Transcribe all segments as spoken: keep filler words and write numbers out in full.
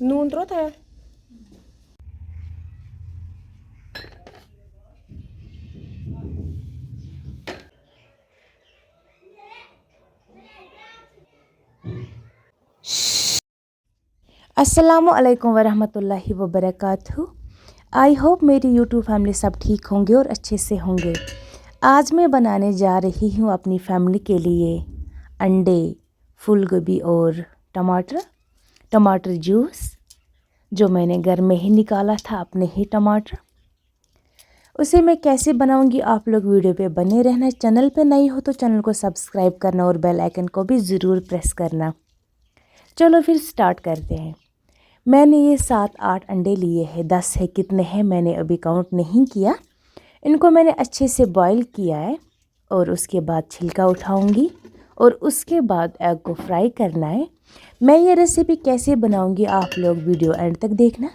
نوٗن ترٛوو تھا؟ السلام علیکم ورحمۃ اللہ وبرکاتہ۔ آئی ہوپ میری یوٹیوب فیملی سب ٹھیک ہوں گے اور اچھے سے ہوں گے۔ آج میں بنانے جا رہی ہوں اپنی فیملی کے لیے انڈے، پھول گوبھی اور ٹماٹر، ٹماٹر جوس جو میں نے گھر میں ہی نکالا تھا، اپنے ہی ٹماٹر۔ اسے میں کیسے بناؤں گی، آپ لوگ ویڈیو پہ بنے رہنا۔ چینل پہ نئی ہو تو چینل کو سبسکرائب کرنا اور بیل آئیکن کو بھی ضرور پریس کرنا۔ چلو پھر سٹارٹ کرتے ہیں۔ میں نے یہ سات آٹھ انڈے لیے ہیں، دس ہے کتنے ہیں میں نے ابھی کاؤنٹ نہیں کیا۔ ان کو میں نے اچھے سے بوائل کیا ہے اور اس کے بعد چھلکا اٹھاؤں گی اور اس کے بعد ایگ کو فرائی کرنا ہے۔ میں یہ ریسیپی کیسے بناؤں گی، آپ لوگ ویڈیو اینڈ تک دیکھنا۔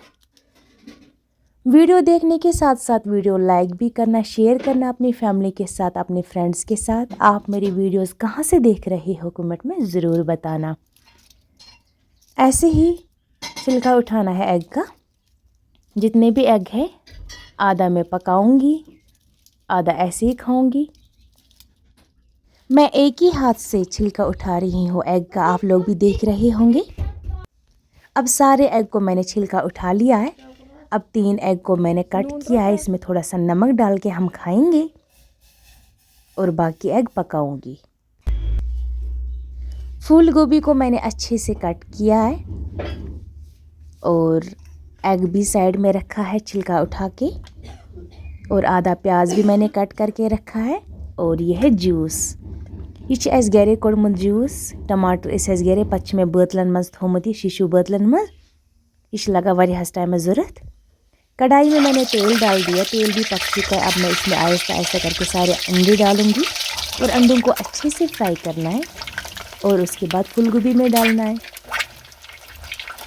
ویڈیو دیکھنے کے ساتھ ساتھ ویڈیو لائک بھی کرنا، شیئر کرنا اپنی فیملی کے ساتھ، اپنے فرینڈس کے ساتھ۔ آپ میری ویڈیوز کہاں سے دیکھ رہے ہو، کمنٹ میں ضرور بتانا۔ ایسے ہی چھلکا اٹھانا ہے ایگ کا۔ جتنے بھی ایگ ہے، آدھا میں پکاؤں گی، آدھا ایسے ہی کھاؤں گی۔ میں ایک ہی ہاتھ سے چھلکا اٹھا رہی ہوں ایگ کا، آپ لوگ بھی دیکھ رہے ہوں گے۔ اب سارے ایگ کو میں نے چھلکا اٹھا لیا ہے۔ اب تین ایگ کو میں نے کٹ کیا ہے، اس میں تھوڑا سا نمک ڈال کے ہم کھائیں گے اور باقی ایگ پکاؤں گی۔ پھول گوبھی کو میں نے اچھے سے کٹ کیا ہے اور ایگ بھی سائیڈ میں رکھا ہے چھلکا اٹھا کے، اور آدھا پیاز بھی میں نے کٹ کر کے رکھا ہے۔ اور یہ ہے جوس، یہ چھِ اَسہِ گَرے کوٚڑمُت جوس، ٹماٹر ٲسۍ اَسہِ گَرے، پَتہٕ چھِ مےٚ بٲتلَن منٛز تھوٚومُت، یہِ شیٖشوٗ بٲتلَن منٛز۔ یہ چھِ لگان واریاہس ٹائمس ضرورت۔ کڑھائی میں میں نے تیل ڈال دیا، تیل بھی پک چکا ہے۔ اب میں اس میں آہستہ آہستہ کر کے سارے انڈے ڈالوں گی اور انڈوں کو اچھے سے فرائی کرنا ہے اور اس کے بعد پھول گوبھی میں ڈالنا ہے،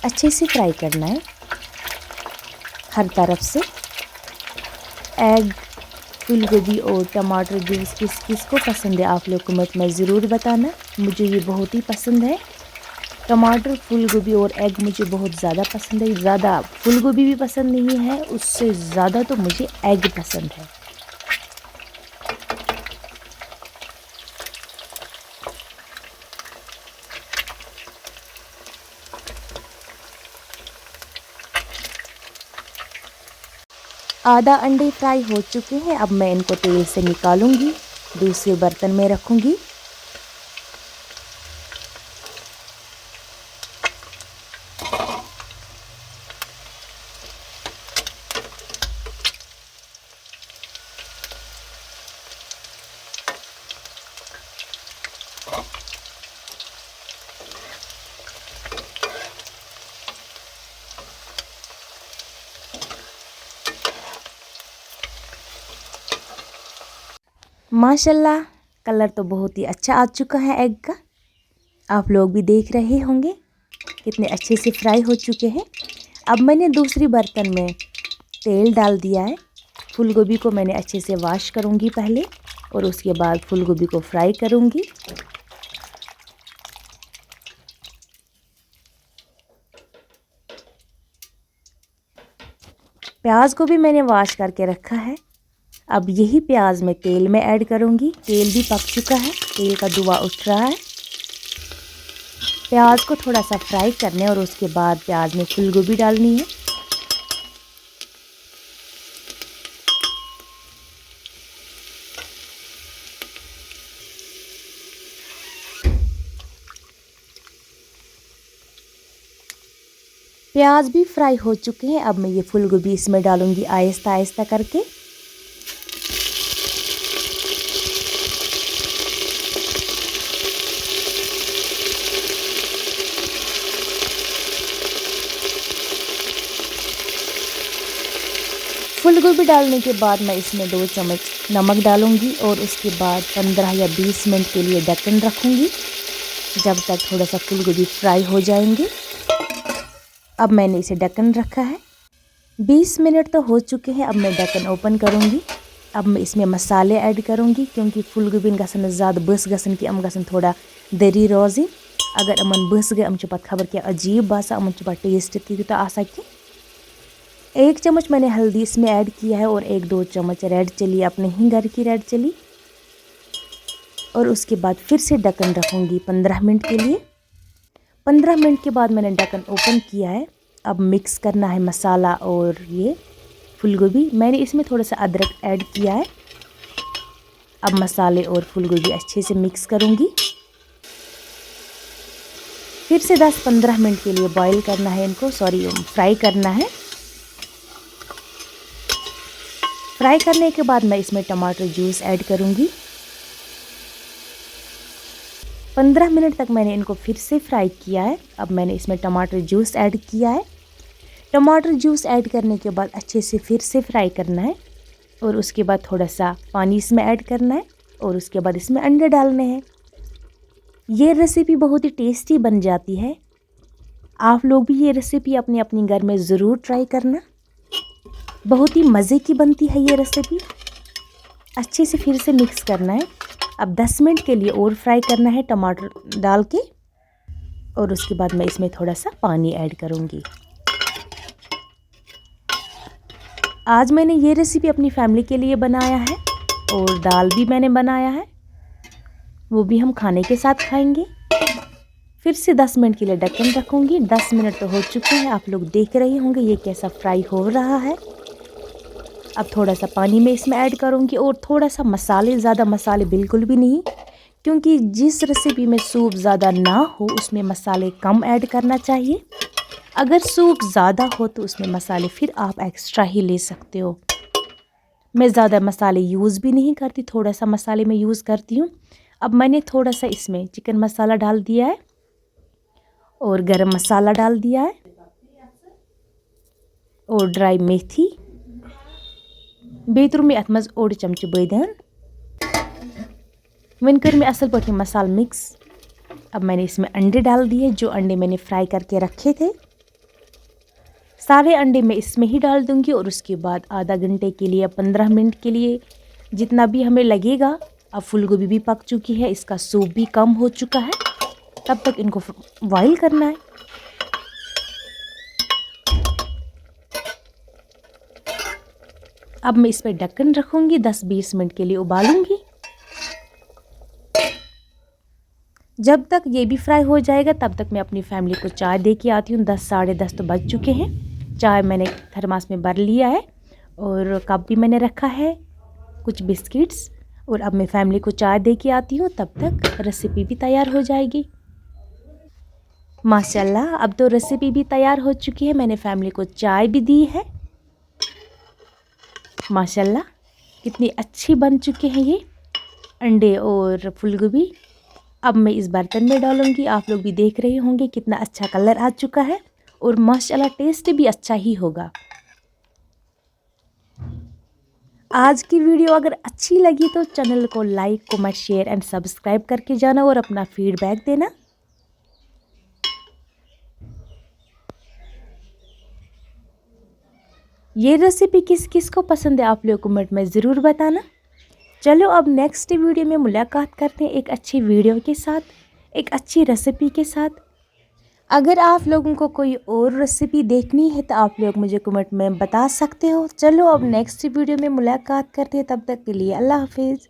اچھے سے فرائی کرنا ہے ہر طرف سے۔ ایگ، پھول گوبھی اور ٹماٹر جوس کس کس کو پسند ہے، آپ لوگ کمنٹ میں ضرور بتانا، مجھے یہ بہت ہی پسند ہے۔ ٹماٹر، پھول گوبھی اور ایگ مجھے بہت زیادہ پسند ہے۔ زیادہ پھول گوبھی بھی پسند نہیں ہے، اس سے زیادہ تو مجھے ایگ پسند ہے۔ آدھا انڈے فرائی ہو چکے ہیں، اب میں ان کو تیل سے نکالوں گی، دوسرے برتن میں رکھوں گی۔ ماشاء اللہ، کلر تو بہت ہی اچھا آ چکا ہے ایگ کا، آپ لوگ بھی دیکھ رہے ہوں گے کتنے اچھے سے فرائی ہو چکے ہیں۔ اب میں نے دوسری برتن میں تیل ڈال دیا ہے، پھول گوبھی کو میں نے اچھے سے واش کروں گی پہلے اور اس کے بعد پھول گوبھی کو فرائی کروں گی۔ پیاز کو بھی میں نے واش کر کے رکھا ہے، اب یہی پیاز میں تیل میں ایڈ کروں گی۔ تیل بھی پک چکا ہے، تیل کا دھواں اٹھ رہا ہے۔ پیاز کو تھوڑا سا فرائی کرنے اور اس کے بعد پیاز میں پھول گوبھی ڈالنی ہے۔ پیاز بھی فرائی ہو چکے ہیں، اب میں یہ پھول گوبھی اس میں ڈالوں گی آہستہ آہستہ کر کے۔ پھول گوبھی ڈالنے کے بعد میں اس میں دو چمچ نمک ڈالوں گی اور اس کے بعد پندرہ یا بیس منٹ کے لیے ڈھکن رکھوں گی، جب تک تھوڑا سا پھول گوبھی فرائی ہو جائیں گے۔ اب میں نے اسے ڈھکن رکھا ہے۔ بیس منٹ تو ہو چکے ہیں، اب میں ڈھکن اوپن کروں گی۔ اب میں اس میں مسالے ایڈ کروں گی، کیونکہ پھول گوبھی گژھن نہٕ زیادٕ بٔس گژھن کینٛہہ، یِم گژھن تھوڑا دٔری روزٕنۍ۔ اگر یِمَن بٕس گٔے، یِم چھِ پَتہٕ خبر کیٛاہ عجیٖب باسان، یِمَن چھُ پَتہٕ ٹیسٹ تہِ تیوٗتاہ آسان کینٛہہ۔ ایک چمچ मैंने हल्दी इसमें ऐड किया है और एक दो चम्मच रेड चिली, अपने ही घर की रेड चिली। और उसके बाद फिर से ढक्कन रखूँगी पंद्रह मिनट के लिए। पंद्रह मिनट के बाद मैंने ढक्कन ओपन किया है। अब मिक्स करना है मसाला और ये फूलगोभी। मैंने इसमें थोड़ा सा अदरक ऐड किया है। अब मसाले और फूलगोभी अच्छे से मिक्स करूँगी। फिर से दस पंद्रह मिनट के लिए बॉईल करना है इनको, सॉरी, फ्राई करना है। फ्राई करने के बाद मैं इसमें टमाटर जूस ऐड करूँगी। पंद्रह मिनट तक मैंने इनको फिर से फ्राई किया है। अब मैंने इसमें टमाटर जूस ऐड किया है। टमाटर जूस ऐड करने के बाद अच्छे से फिर से फ्राई करना है और उसके बाद थोड़ा सा पानी इसमें ऐड करना है और उसके बाद इसमें अंडे डालने हैं। ये रेसिपी बहुत ही टेस्टी बन जाती है। आप लोग भी ये रेसिपी अपने अपने घर में ज़रूर ट्राई करना। बहुत ही मज़े की बनती है ये रेसिपी। अच्छे से फिर से मिक्स करना है। अब दस मिनट के लिए और फ्राई करना है टमाटर डाल के, और उसके बाद मैं इसमें थोड़ा सा पानी ऐड करूँगी। आज मैंने ये रेसिपी अपनी फैमिली के लिए बनाया है और दाल भी मैंने बनाया है, वो भी हम खाने के साथ खाएंगे। फिर से दस मिनट के लिए ढक्कन रखूँगी। दस मिनट तो हो चुके हैं, आप लोग देख रहे होंगे ये कैसा फ्राई हो रहा है। अब थोड़ा सा पानी मैं इसमें ऐड करूँगी और थोड़ा सा मसाले, ज़्यादा मसाले बिल्कुल भी नहीं, क्योंकि जिस रेसिपी में सूप ज़्यादा ना हो उसमें मसाले कम ऐड करना चाहिए। अगर सूप ज़्यादा हो तो उसमें मसाले फिर आप एक्स्ट्रा ही ले सकते हो। मैं ज़्यादा मसाले यूज़ भी नहीं करती, थोड़ा सा मसाले मैं यूज़ करती हूँ। अब मैंने थोड़ा सा इसमें चिकन मसाला डाल दिया है और गरम मसाला डाल दिया है और ड्राई मेथी। بیٚیہِ ترٛوو مےٚ اَتھ منٛز اوٚڑ چمچہٕ بٲدیان۔ وۄنۍ کٔر مےٚ اَصٕل پٲٹھۍ یہِ مصالہٕ مِکس۔ اب मैंने इसमें अंडे डाल दिए, जो अंडे मैंने फ्राई करके रखे थे। सारे अंडे मैं इसमें ही डाल दूंगी और उसके बाद आधा घंटे के लिए, पंद्रह मिनट के लिए, जितना भी हमें लगेगा। अब फूलगोभी भी पक चुकी है, इसका सूप भी कम हो चुका है, तब तक इनको बॉईल करना है। अब मैं इस पर ढक्कन रखूंगी, दस बीस मिनट के लिए उबालूंगी। जब तक ये भी फ्राई हो जाएगा, तब तक मैं अपनी फैमिली को चाय दे के आती हूँ। दस, साढ़े दस तो बज चुके हैं। चाय मैंने थर्मास में भर लिया है और कप भी मैंने रखा है, कुछ बिस्किट्स। और अब मैं फैमिली को चाय दे के आती हूँ, तब तक रेसिपी भी तैयार हो जाएगी। माशाल्लाह, अब तो रेसिपी भी तैयार हो चुकी है। मैंने फैमिली को चाय भी दी है। माशाल्लाह, कितनी अच्छी बन चुके हैं ये अंडे और फूलगोभी। अब मैं इस बर्तन में डालूंगी। आप लोग भी देख रहे होंगे कितना अच्छा कलर आ चुका है और माशाल्लाह टेस्ट भी अच्छा ही होगा। आज की वीडियो अगर अच्छी लगी तो चैनल को like, comment, share and subscribe करके जाना और अपना फीडबैक देना। ये रेसिपी किस किस को पसंद है, आप लोग कमेंट में ज़रूर बताना। चलो, अब नेक्स्ट वीडियो में मुलाकात करते हैं एक अच्छी वीडियो के साथ, एक अच्छी रेसिपी के साथ। अगर आप लोगों को कोई और रेसिपी देखनी है तो आप लोग मुझे कमेंट में बता सकते हो। चलो, अब नेक्स्ट वीडियो में मुलाकात करते हैं, तब तक के लिए अल्लाह हाफिज़।